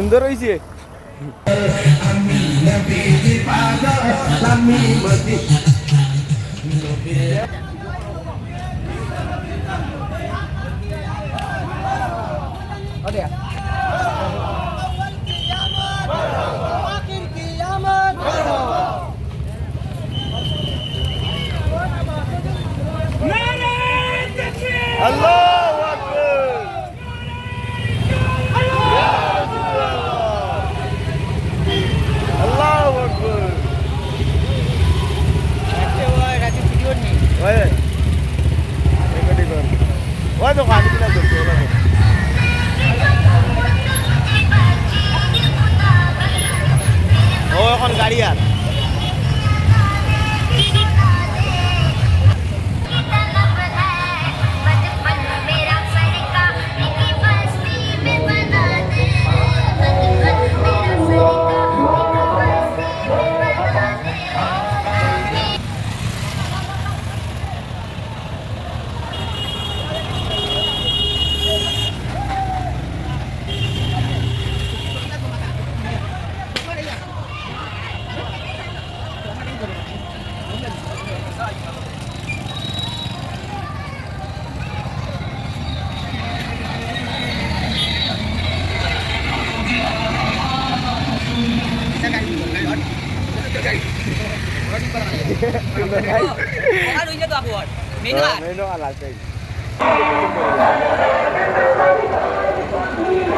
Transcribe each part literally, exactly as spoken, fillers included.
সুন্দর অইছে। আল্লাহু আকবার। আল্লাহু আকবার। ওই, ওই। এই বেটি কোন? ওই তো গাড়ি কিনা চলছে, ওই তো। ও এখন গাড়ি আর।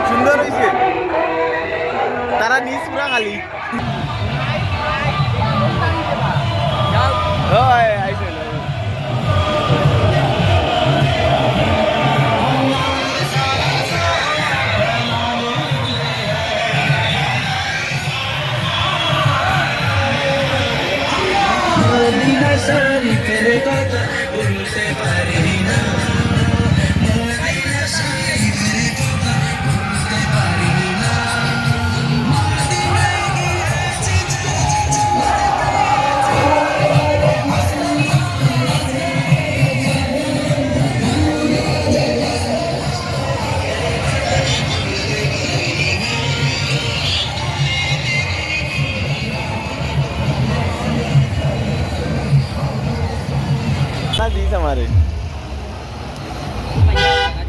সুন্দর অইছে। তারা নিজ পুরা খালি। ওই, আইছে, আইছে। না, দিস আমারে।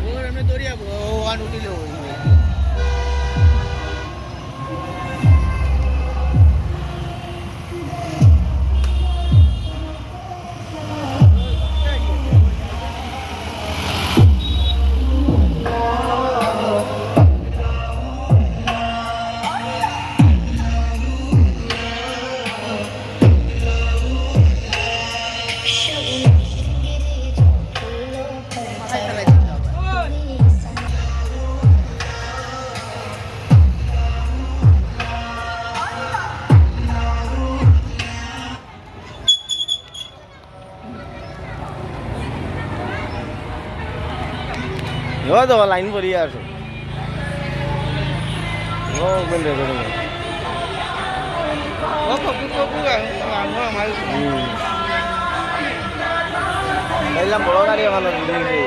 ওর এমনি দৌড়িয়া ও ওয়ান উঠিলে ওই। ও তো লাইন পড়িয়া আছে। ও, বেল রে, বেল রে। হুম। পাইলাম বড় গাড়ি ওখানে, দেখি।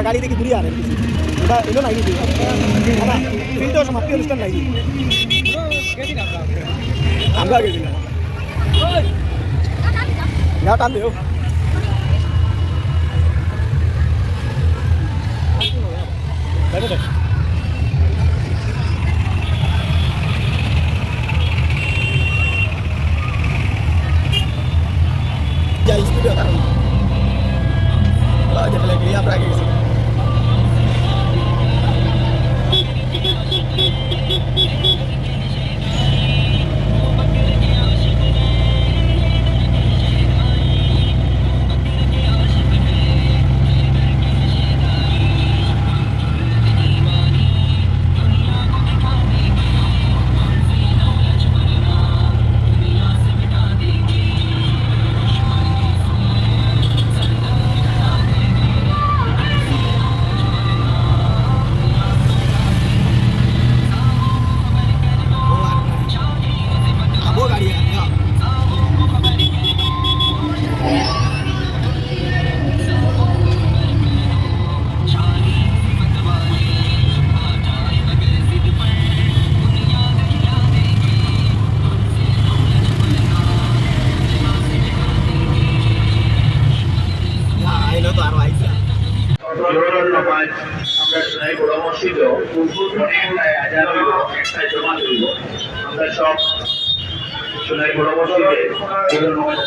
গাড়ি দেখি ঘুরিয়া আনে। এটা এলো নাই নি? না, না, ফিল্ডেও সমাপ্তি অনুষ্ঠান নাই নি? আমরা গেছি না। না, টান দিও। যাই, স্পিডে কারণ। ওই যে ফ্ল্যাগ নিয়ে আমরা আগে গেছি। জোহরের নামাজ আমরা সোনাই বড় মসজিদেও অনেকটাই আজান হইব, একটাই জমা হইব। আমরা সব সোনাই বড় মসজিদে জোহরের নামাজ